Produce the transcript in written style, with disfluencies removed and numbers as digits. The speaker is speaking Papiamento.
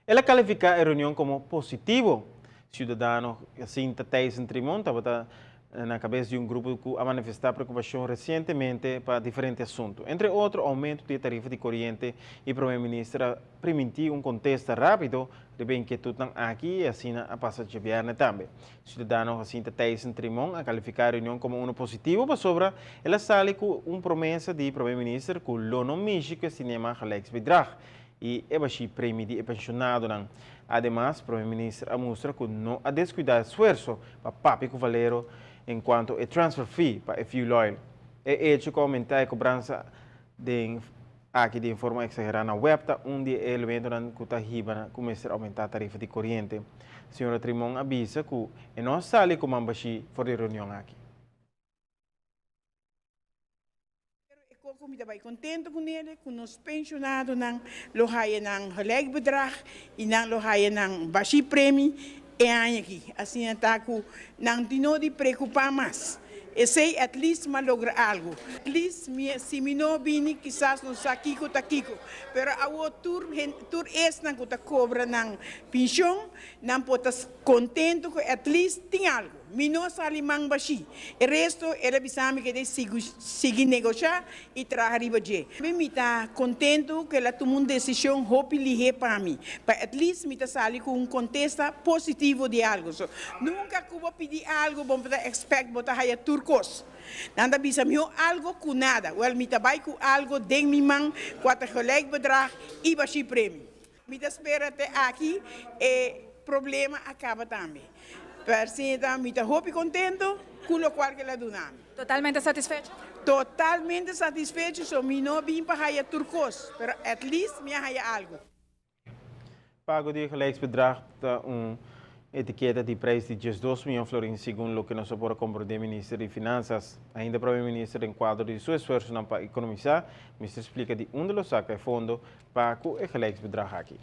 El a kalifiká e reunion komo positivo. Siudadano Jacinta Thijssen Trimon tabata na kabes di un grupo ku a manifestá preokupashon resientemente pa diferente asuntu, entre otro oumento di e tarifa di koriente i Prome Minister a primintí un kontesta rápido riba e inkietutnan aki i asina a pasa djabièrnè tambe. Siudadano Jacinta Thijssen Trimon a kalifiká e reunion komo unu positivo pasobra el a sali ku un promesa di Prome Minister ku lo no mishi ku e sinema gelijksbedrag i e bashí premi di e penshonadonan. Ademas, Prome Minister a mustra ku no a deskuidá esfuerso pa papia ku Valero enkuanto e transfer fee pa e fuel oil. E echo ku a oumentá e kobransa den aki den forma eksagerá na web ta un di e elementonan ku ta hiba na ku mester oumentá tarifa di koriente. Señora Trimon a bisa ku e no a sali ku man bashí for di e reunion aki. Pero e koko mi ta bai kontento ku nele ku nos penshonadonan lo haya nan gelijk bedrag i nan lo haya nan bashi premi e aña aki. Asina ta ku nan tin no di preokupá mas. Esei at least m'a logra algu. At least mi si mi no bini kisas no sa kiko ta kiko. Pero awor tur tur esnan ku ta kobra nan penshon nan por ta kontento ku at least tin algu. Mi no a sali man bashí. E resto el a bisa mi keda sigui negoshá i traha riba dje. Mi ta kontentu ku el a tuma un desishon hopi lihé pa mi, pa at least mi ta sali ku un kontesta positivo di algu. So, nunka ku bo pidi algu bo ta expect bo ta haya tur kos. Nan ta bisa mihó algu ku nada. Wèl, mi ta bai ku algu den mi man ku a ta gelijk bedrag i bashí premi. Mi ta spera te aki e problema a caba tambe. Persinta mi ta hopi contento cu locual cu el a duna mi. Totalmente satisfecho? Totalmente satisfecho, so mi no bin pa haya tur cos, pero at least mi a haya algo. Pago di e gelijksbedrag ta un etiketa di prijs di 12 miyon florin segun loke nos a por a komprondé Minister di Finansas. Ainda Prome Minister den kuadro di su esfuersonan pa ekonomisá, mester splika di unda lo saka e fondo pa ku e gelijksbedrag aki.